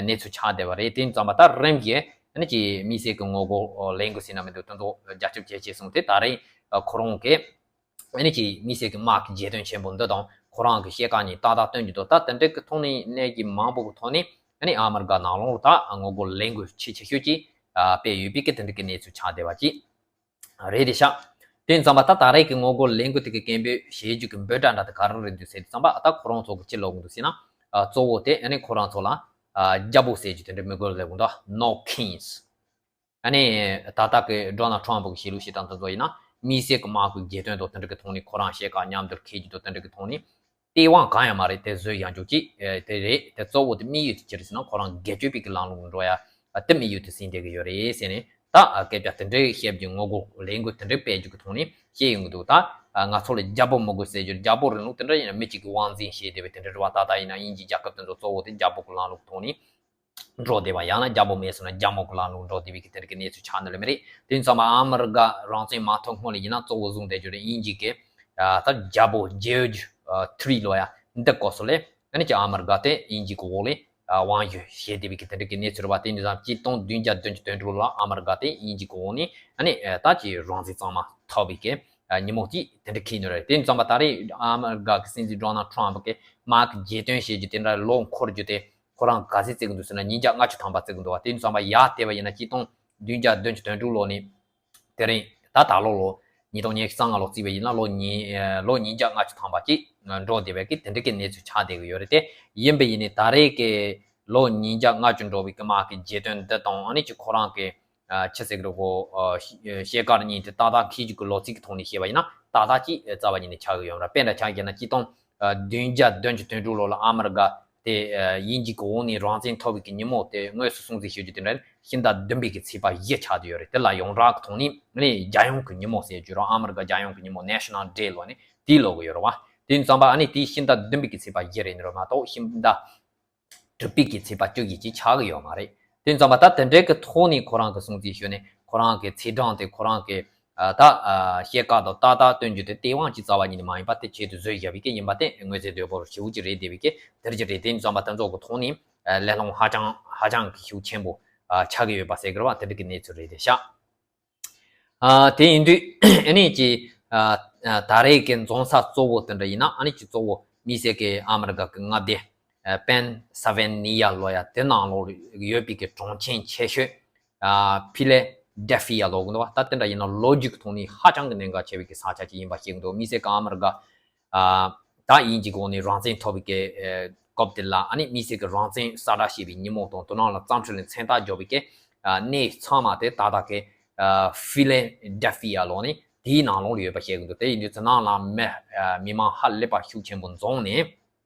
གནས་ཚུལ་ཆགས་བསྡད་པ་རེད། དེ་ཙམ་པ་ད་རིམ་གྱིས་ཨ་ནི་ཀྱི་དམིགས་བསལ་གྱི་ངོ་རྒོལ་ལས་འགུལ་ཟེར་ན་མི་འདུག་དེ་ཚོ་རྒྱ་ཁྱབ་བྱས་བྱས་སོང་སྟེ་ད་རེས་ཁོ་རང་གི་ཨ་ནི་ཀྱི་དམིགས་བསལ་གྱི་དམག་གི་རྒྱལ་དོན་ཆེན་པོ་འདི་དང་ཁོ་རང་གི་སྐྱེས་སྐར་གཉིས་ཏག་ཏག་སྟོན་གྱི་འདུག་ད་དེ་འདྲ་གི་ཐོག་ནས་གནས་ཀྱི་མང་པོ་གི་ཐོག་ནས་ཨ་ནི་ཨ་མི་རི་ཀ་ནང་ལོགས་ལ་ད་ངོ་རྒོལ་ལས་འགུལ་ཆེས་ཆེ་ཤོས་ཀྱིས་སྤེལ་ཡོད་པའི་གི་དེ་འདྲ་གི་གནས་ཚུལ་ཆགས་བསྡད་པ་ཅིག་རེད་དེ་ཤག་དེ་ཙམ་པ་ད་ད་རེས་ཀྱི་ངོ་རྒོལ་ལས་འགུལ་དེ་གི་སྐད་འབོད་བྱེད་རྒྱུ་གི་འབོད་སྒྲ་འདྲ་དེ་ག་རེ་རེད་འདུག་ཟེར་དུས་ཙམ་པ་ད་ཁོ་རང་ཚོ་གི་ཅི་ལབ་གི་འདུག་ཟེར་ན། ཨ་གཙོ་བོ་དེ་ཨ་ནི་ཁོ་རང་ཚོ་ལ་ཨ་རྒྱལ་པོ་ཟེར་རྒྱུ་དེ་འདྲ་མི་དགོས་ལབ་གི་འདུག No kings. ཨ་ནི་ད་ལྟ་གི་ཌོ་ནལ་ཊམ་ཕུ་གི་བྱེད་ལུགས་བྱེད་སྟངས་དེ་ཚོ་ཡིན་ན་དམིགས་བསལ་གི་དམག་གི་རྒྱལ་དོན་དང་དེ་འདྲ་གི་ཐོག་ནས་ཁོ་རང་སྐྱེས་སྐར་མཉམ་དུ་འཁེལ་རྒྱུ་དང་དེ་འདྲ་གི་ཐོག་ནས། དེ་དབང་གང་ཡང་མ་རེད། དེ་བཟོས་ཡང་འཇོག་ཅིག་ཨེ་དེ་རེད། དེ་གཙོ་བོ་དེ་དམིགས་ཡུལ་དེ་ཅི་རེད་ཟེར་ན་ཁོ་རང་སྒེར་གཅོད་པའི་གི་ལམ་ལུགས་འགྲོ་ཡ་དེ་དམིགས་ཡུལ་དེ་ཟིན་བསྡད་གི་ཡོད་རེད་ཟེར་ནས་ད་སྐད་ཆ་དེ་འདྲའི་བཤད་རྒྱུ་ངོ་རྒོལ་ལས་འགུལ་དེ་འདྲའི་སྤེལ་རྒྱུ་གི་ཐོག་ནས་བཤད་ཡོང་གི་འདུག་ད་ང་ཚོ་ལ་རྒྱལ་པོ་མི་དགོས་ཟེར་རྒྱུ་རྒྱལ་པོ་རིང་ལུགས་དེ་འདྲ་ཡིན་ན་མི་གཅིག་གི་དབང་འཛིན་བྱས་བསྡད་པའི་དེ་འདྲ་རེད་བ། ད་ལྟ་ཡིན་ན་དབྱིན་ཇིའི་རྒྱལ་ཁབ་དེ་ཚོ་གཙོ་བོ་དེ་རྒྱལ་པོ་གི་ལམ་ལུགས་ཐོག་ནས་འགྲོ་བསྡད་པ། ཡང་ན་རྒྱལ་པོ་མེད་སོང་ན་རྒྱལ་མོ་གི་ལམ་ལུགས་འགྲོ་བསྡད་པའི་གི་དེ་འདྲ་གི་གནས་ཚུལ་ཆགས་འདུག་ལེ་མི་རེད། དེ་ཙམ་པ་ཨ་མི་རི་ཀ་རང་བཙན་མ་ཐོབ་སྔོན་ལ་ཡིན་ན་གཙོ་བོ་བཟུང་བསྡད་རྒྱུ་རེད། དབྱིན་ཇི་གི་ཨ་ད་རྒྱལ་པོ་ཇོརྗ་ཨ་ཐི་རི་ལོ་ཡ་འདི་སྐབས་སུ་ལས་ཨ་ནི་ཀྱི་ཨ་མི་རི་ཀ་དེ་དབྱིན་ཇི་གི་འོག་ལས་ཨ་དབང་བསྒྱུར་བྱེད་བསྡད་པའི་གི་དེ་འདྲ་གི་གནས་ཚུལ་རེད་བ། དེ་འདྲ་ཙམ་གཅིག་སྟོང་བདུན་བརྒྱ་བདུན་ཅུ་དོན་དྲུག་ལོ་ཨ་མི་རི་ཀ་དེ་དབྱིན་ཇི་གི་འོག་ནས་ཨ་ནི་ཨ་ད་ཀྱི་རང་བཙན་གཙང་མ་ཐོབ་པའི་གི་ཨ་ཉིན་མོ་གཅིག་དེ་འདྲ་འཁེལ་ནི་རེད། དེ་ཙམ་པ་ད་རེས་ཨ་མི་རི་ཀ་གི་སྲིད་འཛིན་ཌོ་ནལ་ཊམ་ཕུ་གི་དམག་གི་རྒྱལ་དོན་བྱེད་རྒྱུ་དེ་འདྲ་ལོ་འཁོར་རྒྱུ་དེ་ཁོ་རང་ག་ཚོད་བརྩི་གི་འདུག་ཟེར་ན་ཉིས་བརྒྱ་ལྔ་བཅུ་ཐམ་པ་བརྩི་གི་འདུག་བ། དེ་ཙམ་པ་ཡར་བལྟས་པ་ཡིན་ན་གཅིག་སྟོང་བདུན་བརྒྱ་བདུན་ཅུ་དོན་དྲུག་ལོ་ནས་དེ་རིང་ད་ད་ལོ་ལོ་ཉིས་སྟོང་ཉི་ཤུ་རྩ་ལྔ་ལོ་བརྩིས་པ་ཡིན་ན་ལོ་ཉིས་ལོ་ཉིས་བརྒྱ་ལྔ་བཅུ་ཐམ་པ་ཅིག་འགྲོ་བསྡད་པའི་གི་དེ་འདྲ་གི་གནས་ཚུལ་ཆགས་བསྡད་གི་ཡོད་རེད། དེ་ཡིན་པ་ཡིན་ནའི་ད་རེས་ཀྱི་ལོ་ཉིས་བརྒྱ་ལྔ་བཅུ་འགྲོ་བའི་གི་དམག་གི་རྒྱལ་དོན་འདི་དང་ཨ་ནི་ཅིག་ཁོ་རང་གི་ཆི་ཟེར་གི་རེད་གོ། སྐྱེས་སྐར་གཉིས་དེ་ཏག་ཏག་འཁེལ་རྒྱུ་གི་ལོ་ཚིགས་ཀྱི་ཐོག་ནས་བཤད་པ་ཡིན་ན་ཏག་ཏག་ཅིག་རྩ་བ་ཉིད་ནས་ཆགས་ཀྱི་ཡོད་རེད། དཔེར་ན་ཆ་བཞག་ན་གཅིག་སྟོང་བདུན་བརྒྱ་བདུན་ཅུ་དོན་དྲུག་ལོ་ལ་ཨ་མི་རི་ཀ་དེ་དབྱིན་ཇི་གི་འོག་ནས་རང་བཙན་ཐོབ་པའི་གི་ཉིན་མོ་དེ་དངོས་སུ་སྲུང་བརྩི་ཞུ་རྒྱུ་དེ་འདྲ་ཕྱི་ཟླ་བདུན་པའི་གི་ཚེས་པ་བཞི་ཆགས་བསྡད་ཡོད་རེད། དེ་ལ་ཡོངས་གྲགས་ཀྱི་ཐོག་ནས་ངས་རྒྱལ་ཡོངས་ཀྱི་ཉིན་མོ་ཟེར་རྒྱུ་རང་ཨ་མི་རི་ཀ་རྒྱལ་ཡོངས་ཀྱི་ཉིན་མོ་National Day ལོ་ནས་དེའི་ལོ་གི་ཡོད་རེད་བ། དེ་ཙམ་པ་ཨ་ནི་དེའི་ཕྱི་ཟླ་བདུན་པའི་གི་ཚེས་པ་བཞི་རེད་ནི་རེད་མ་གཏོགས་ཕྱི་ཟླ་དྲུག་པའི་གི་ཚེས་པ་བཅུ་བཞི་ཅིག་ཆགས་ཀྱི་ཡོད་མ་རེད། དེ་ཙམ་པ་ད་དེ་འདྲའི་གི་ཐོག་ནས་ཁོ་རང་གི་སྲུང་བརྩི་ཞུས་ནས་ཁོ་རང་གི་ཚེས་གྲངས་དེ་ཁོ་རང་གི་ཨ་ད་ཨ་བཤད་ཀ་དང་ཏག་ཏག་སྟོན་རྒྱུ་དེ་དེ་དབང་གིས་རྩ་བ་ཉིད་ནས་མ་ཡིན་པ་དེ་ཆེད་དུ་བཟོས་བཞག་པའི་གི་ཡིན་པ་དེ་མངོན་གསལ་དོད་པོར་ཞེ་པོ་ཅིག་རེད་བསྡད་པའི་གི་དེ་འདྲ་ཅིག་རེད། དེ་ཙམ་པ་དེ་ཚོ་གི་ཐོག་ནས་ཨ་ལས་སླ་པོ་ཧ་ཅང་ཧ་ཅང་གི་ཤུགས་ཆེན་པོ་ཨ་ཆགས་ཀྱི་ཡོད་པ་ཟེར་གི་རེད་བ། དེ་འདྲ་གི་གནས་ཚུལ་རེད་བསྡད་ཤག་ཨ་དེ་ཡིན་དུས་ཨ་ནི་ཅི་ཨ་ཨ་ད་རེས་ཀྱི་འཛོམས་ས་གཙོ་བོ་དེ་འདྲ་ཡིན་ན་ཨ་ནི་ཅི་གཙོ་བོ་དམིགས་བསལ་གྱི་ཨ་མི་རི་ཀ་གི་མངའ་སྡེ་ཨ་པེན་སི་ལ་ཝེ་ནི་ཡ་ལོ་ཡ་དེ་ནང་ལོགས་ཡོད་པའི་གི་གྲོང་ཁྱེར་ཆེ་ཤོས་ཨ་ཕི་ལེ་ཌེལ་ཧྥི་ཡ་ལབ་གི་འདུག་བ། ད་དེ་འདྲ་ཡིན་ན་ལོ་རྒྱུས་ཀྱི་ཐོག་ནས་ཧ་ཅང་གི་གནད་འགག་ཆེ་བའི་གི་ས་ཆ་ཅིག་ཡིན་པ་ཤེས་གི་འདུག་དམིགས་བསལ་གྱི་ཨ་མི་རི་ཀ་ཨ་ད་དབྱིན་ཇི་གི་འོག་ནས་རང་བཙན་ཐོབ་པའི་གི་ཨ་སྐབས་དེ་ལ་ཨ་ནི་དམིགས་བསལ་གྱི་རང་བཙན་གསལ་བསྒྲགས་བྱས་པའི་ཉིན་མོ་དང་དེ་ནང་ལ་བརྩམས་ཆོས་ལ་མཚན་རྟགས་བརྒྱབ་པའི་གི་ཨ་གནས་ཚང་མ་དེ་ཏག་ཏག་གི་ཨ་ཕི་ལེ་ཌེལ་ཧྥི་ཡ་ལབ་ནས་དེའི་ནང་ལོགས་ལ་ཡོད་པ་ཤེས་གི་འདུག་དེ་ཡིན་དུས་དེ་ནང་ལ་མི་ཨ་མི་མང་ཧ་ལས་པ་ཤུགས་ཆེན་པོ་འཛོམས་ནས།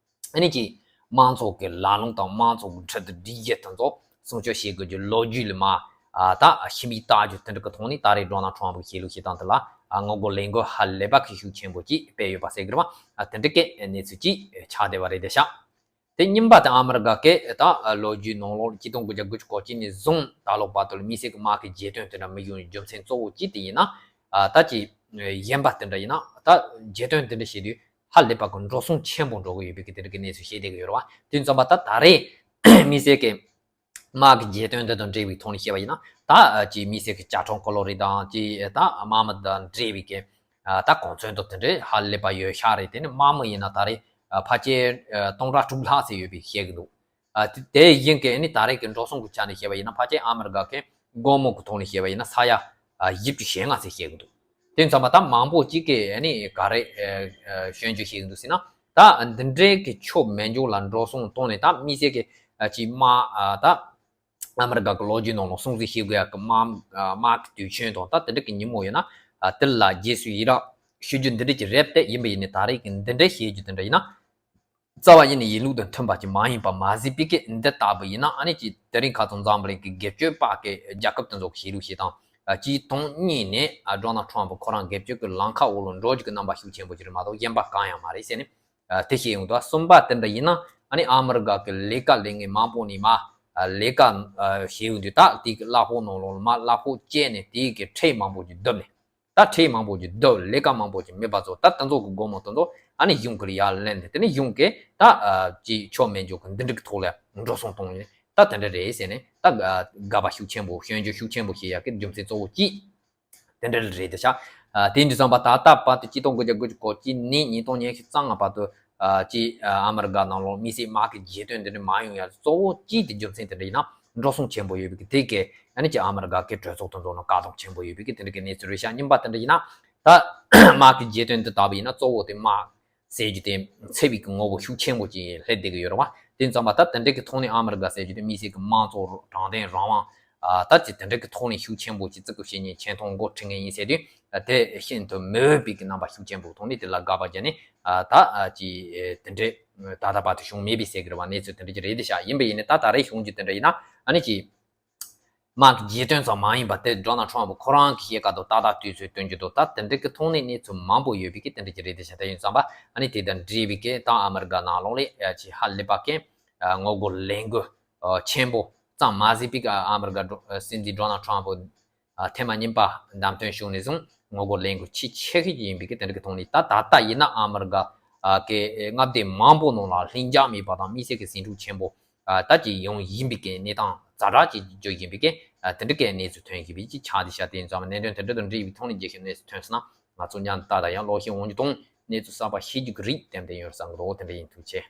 ཨ་ནི་ཅིག་དམངས་གཙོ་གི་ལམ་ལུགས་དང་དམངས་གཙོ་གི་ཁྲིད་སྒྲིག་གཞི་དེ་ཚོ་སྲུང་སྐྱོབ་བྱེད་དགོས་རྒྱུ་ལོ་རྒྱུས་ལ་མ་ཨ་ད་ཞིབ་མོ་བལྟ་རྒྱུ་དེ་འདྲ་གི་ཐོག་ནས་ད་རེས་ཌོ་ནལ་ཊམ་ཕི་གི་བྱེད་ལུགས་བྱེད་སྟངས་དེ་ལ་ཨ་ངོ་རྒོལ་ལས་འགུལ་ཧ་ལས་པ་གི་ཤུགས་ཆེན་པོ་ཅིག་སྤེལ་ཡོད་པ་ཟེར་གི་རེད་བ། ཨ་དེ་འདྲ་གི་གནས་ཚུལ་ཅིག་ཆགས་བསྡད་པ་རེད་བསྡད་ཤག་དེ་གཉིས་པ་དེ་ཨ་མི་རི་ཀ་གི་ད་ལོ་རྒྱུས་ནང་ལོགས་གཅིག་སྟོང་དགུ་བརྒྱ་དགུ་བཅུ་གོ་གཅིག་ནས་བཟུང་ད་ལོ་བར་དུ་ལ་དམིགས་བསལ་གྱི་དམག་གི་རྒྱལ་དོན་དེ་འདྲ་མི་བྱུང་བའི་རྒྱུ་མཚན་གཙོ་བོ་གཅིག་དེ་ཡིན་ན། ཨ་ད་ཅིག་གཞན་པ་དེ་འདྲ་ཡིན་ན་ད་རྒྱལ་དོན་དེ་འདྲ་བྱེད་དུས་ཧ་ལས་པ་གི་འགྲོ་སོང་ཆེན་པོ་འགྲོ་གི་ཡོད་པའི་གི་དེ་འདྲ་གི་གནས་ཚུལ་བཤད་བསྡད་གི་ཡོད་རེད་བ། དེ་ཙམ་པ་ད་ད་རེས་དམིགས་བསལ་གྱི་དམག་གི་རྒྱལ་དོན་འདི་དང་འབྲེལ་བའི་ཐོག་ནས་བཤད་པ་ཡིན་ན་ད་ཅིག་དམིགས་བསལ་གྱི་ཅ་ཁྲོམ་ཀོ་ལོ་རི་དང་ཅིག་ད་དམག་མི་དང་འབྲེལ་བའི་གི་ད་གོ་མཚོན་དང་དེ་འདྲ་ཧ་ལས་པ་ཡོད་ཤག་རེད། དེ་ནི་དམག་མི་ཡིན་ན་ད་རེས་ཕལ་ཆེར་སྟོང་ཕྲག་དྲུག་ལྷག་ཙམ་ཡོད་པའི་བཤད་གི་འདུག་ཨ་དེ་དེ་ཡིན་གྱི་ཨ་ནི་ད་རེས་ཀྱི་འགྲོ་སོང་གི་ཆ་ནས་བཤད་པ་ཡིན་ན་ཕལ་ཆེར་ཨ་མི་རི་ཀ་གི་སྒོར་མོ་གི་ཐོག་ནས་བཤད་པ་ཡིན་ན་ས་ཡ་ཨ་བཞི་བཅུ་ཞེ་ལྔ་ཙམ་བཤད་གི་འདུག་དེ་ཙམ་པ་ད་མང་པོ་གཅིག་གིས་ཨ་ནི་ག་རེ་ཨ་ཨ་སྐྱོན་བརྗོད་བཤད་གི་འདུག་ཟེར་ན། ད་འདི་འདྲའི་གི་ཆོ་མེད་འཇོག་ལ་འགྲོ་སོང་བཏང་ནས་ད་དམིགས་བསལ་གི་ཨ་ཅིག་དམག་ཨ་ད་ཨ་མི་རི་ཀ་གི་ལོ་རྒྱུས་ནང་ལ་སྲུང་བརྩི་བྱེད་དགོས་ཡག་གི་དམག་ཨ་དམག་གི་དུས་ཆེན་དང་ད་དེ་འདྲ་གི་ཉིན་མོ་ཡིན་ན་ཨ་དེ་ལ་རྗེས་སུ་ཡི་རང་ཞུ་རྒྱུ་འདི་འདྲ་གི་རེད་དེ། ཡིན་པ་ཡིན་ནའི་ད་རེས་གི་འདི་འདྲ་བཤད་རྒྱུ་དེ་འདྲ་ཡིན་ན། རྩ་བ་ཉིད་ནས་ཡིན་ལུགས་དང་མཐུན་པ་ཅིག་མ་ཡིན་པ་མ་གཟིགས་པའི་གི་འདི་ལྟ་བུ་ཡིན་ན་ཨ་ནི་ཅིག་དེ་རིང་ཁ་སང་འཛམ་བུ་གླིང་གི་སྒེར་གཅོད་པ་གི་རྒྱལ་ཁབ་དེ་ཚོ་གི་བྱེད་ལུགས་བྱེད་སྟངས་ཨ་ཅིག་དང་གཉིས་ནས་ཨ་ཌོ་ནལ་ཊམ་ཕི་ཁོ་རང་སྒེར་གཅོད་ཀྱི་ལམ་ཁ་འོག་ལ་འགྲོ་རྒྱུ་གི་རྣམ་པ་ཤུགས་ཆེན་པོ་ཅིག་རེད་མ་གཏོགས་གཞན་པ་གང་ཡང་མ་རེད་ཟེར་ནས་ཨ་དེ་བཤད་ཡོང་འདུག་གསུམ་པ་དེ་འདྲ་ཡིན་ན་ཨ་ནི་ཨ་མི་རི་ཀ་གི་ལས་ཀ་ལས་མཁན་མང་པོ་ནས་མ་ཨ་ལས་ཀ་ཨ་བྱེད་ཡོང་དུས་ད་དེ་གི་གླ་ཕོགས་ནང་ལོགས་ལ་མ་གླ་ཕོགས་བཅད་ནས་དེ་གི་ཁྲལ་མང་པོ་ཅིག་བསྡུ་ནས། ད་ཁྲལ་མང་པོ་ཅིག་བསྡུ་ལས་ཀ་མང་པོ་ཅིག་མེད་པ་ཚོ་ད་དེ་ཚོ་གི་སྒོར་མོ་དེ་ཚོ་ཨ་ནི་གཞུང་གི་ཡར་ལེན་ནས་དེ་ནི་གཞུང་གི་ད་ཨ་ཅིག་ཆོ་མེད་འཇོག་གི་འདི་འདྲ་གི་ཐོག་ལ་འགྲོ་སོང་གཏོང་ཡིན་ད་དེ་འདྲ་རེད་ཟེར་ནས་ད་དགག་པ་ཤུགས་ཆེན་པོ་སྐྱོན་བརྗོད་ཤུགས་ཆེན་པོ་བྱེད་ཡག་གི་རྒྱུ་མཚན་གཙོ་བོ་གཅིག་དེ་འདྲ་རེད་དེ་ཤག་ཨ་དེ་འདྲ་བསམ་པ་ད་ལྟ་བར་དུ་གཅིག་སྟོང་དགུ་བརྒྱ་དགུ་བཅུ་གོ་གཅིག་ནས་ཉིས་སྟོང་ཉི་ཤུ་རྩ་ལྔ་བར་དུ་ཨ་ཅིག་ཨ་ཨ་མི་རི་ཀ་ནང་ལོགས་དམིགས་བསལ་དམག་གི་རྒྱལ་དོན་འདི་འདྲ་མ་ཡོང་ཡག་གཙོ་བོ་གཅིག་དེ་རྒྱུ་མཚན་དེ་འདྲ་ཡིན་ན། འགྲོ་སོང་ཆེན་པོ་ཡོད་པའི་གི་དེ་གའི་ཨ་ནི་ཅིག་ཨ་མི་རི་ཀ་གི་གྲོས་ཚོགས་དེ་ཚོ་ནང་བཀག་སྡོམ་ཆེན་པོ་ཡོད་པའི་གི་དེ་འདྲ་གི་གནས་ཚུལ་རེད་ཤག་གཉིས་པ་དེ་འདྲ་ཡིན་ན་ད་དམག་གི་རྒྱལ་དོན་འདི་ལྟ་བུ་ཡིན་ན་གཙོ་བོ་དེ་དམག་ཟེར་རྒྱུ་དེ་འཚེ་བའི་གི་ངོ་བོ་ཤུགས་ཆེན་པོ་ཅིག་སླེབས་བསྡད་གི་ཡོད་རེད་བ། དེ་ཙམ་པ་ད་དེ་འདྲ་གི་ཐོག་ནས་ཨ་མི་རི་ཀ་ཟེར་རྒྱུ་དེ་དམིགས་བསལ་གི་དམངས་གཙོ་དྲང་བདེན་རང་དབང་ཨ་ད་ཅིག་དེ་འདྲ་གི་ཐོག་ནས་ཤུགས་ཆེན་པོ་ཅིག་བརྩི་བཀུར་བྱེད་མཁན་ཆེ་མཐོང་འགོ་ཁྲིད་མཁན་ཡིན་ཟེར་དུས་ད་དེ་ཤིན་ཏུ་མི་འོས་པའི་གི་རྣམ་པ་ཤུགས་ཆེན་པོ་ཐོག་ནས་དེ་ལ་དགག་པ་བརྒྱབ་ནས་ཨ་ད་ཨ་ཅིག་དེ་འདྲ་ད་ལྟ་བར་དུ་བྱུང་མེད་པའི་ཟེར་གི་རེད་བ། གནས་ཚུལ་དེ་འདྲ་ཅིག་རེད་དེ་ཤག་ཡིན་པ་ཡིན་ནའི་ད་ད་རེས་བྱུང་རྒྱུ་དེ་འདྲ་ཡིན་ན་ཨ་ནི་ཅིག་དམག་གི་རྒྱལ་དོན་ཙམ་མ་ཡིན་པ་དེ་ཌོ་ནལ་ཊམ་ཕི་ཁོ་རང་གི་བཤད་ཀ་དང་ཏག་ཏག་དུས་ཚོད་སྟོན་རྒྱུ་དང་ད་དེ་འདྲ་གི་ཐོག་ནས་གནས་ཚུལ་མང་པོ་ཡོད་པའི་གི་དེ་འདྲ་ཅིག་རེད་དེ་ཤག་དེ་ཡིན་ཙམ་པ་ཨ་ནི་དེ་དང་འབྲེལ་བའི་གི་ད་ཨ་མི་རི་ཀ་ནང་ལོགས་ལ་ཅིག་ཧ་ལས་པ་གི་ངོ་རྒོལ་ལས་འགུལ་ཆེན་པོ་ཙམ་མ་ཟད་པའི་གི་ཨ་མི་རི་ཀ་སྲིད་འཛིན་ཌོ་ནལ་ཊམ་ཕི་ཐེངས་མ་གཉིས་པ་བདམས་ཐོན་བྱུང་ནས་བཟུང་ངོ་རྒོལ་ལས་འགུལ་ཆེས་ཆེ་ཤོས་ཡིན་པའི་གི་དེ་འདྲ་གི་ཐོག་ནས་ད་ད་ལྟ་ཡིན་ན་ཨ་མི་རི་ཀ་གི་མངའ་སྡེ་མང་པོ་ནང་ལ་ལྷིང་འཇགས་མེད་པ་དང་དམིགས་བསལ་གི་ཟིང་འཁྲུག་ཆེན་པོ་ད་ཅིག་ཡོང་ཡིན་པའི་གི་གནས་སྟངས་ཛ་དྲག་ཅིག་བརྗོད་ཡིན་པའི་གི་དེ་འདྲ་གི་གནས་ཚུལ་ཐོན་བཞིན་པའི་ཅིག་ཆགས་བསྡད་ཤག་དེ་ཡིན་ཙང་གནད་དོན་དེ་འདྲ་དང་འབྲེལ་བའི་ཐོག་ནས་རྒྱས་ཤིང་གནས་ཚུལ་ཐོན་སོང་ན་ང་ཚོ་མཉམ་དུ་ད་ལྟ་ཡང་ཀློག་ཤེས་འོང་རྒྱུ་དང་གནས་ཚུལ་གསར་པ་ཤེས་རྒྱུ་གི་རིགས་ཏན་ཏན་ཡོང་བསམ་གི་འདུག་དེ་འདྲ་ཡིན། ཐུགས་རྗེ་ཆེ།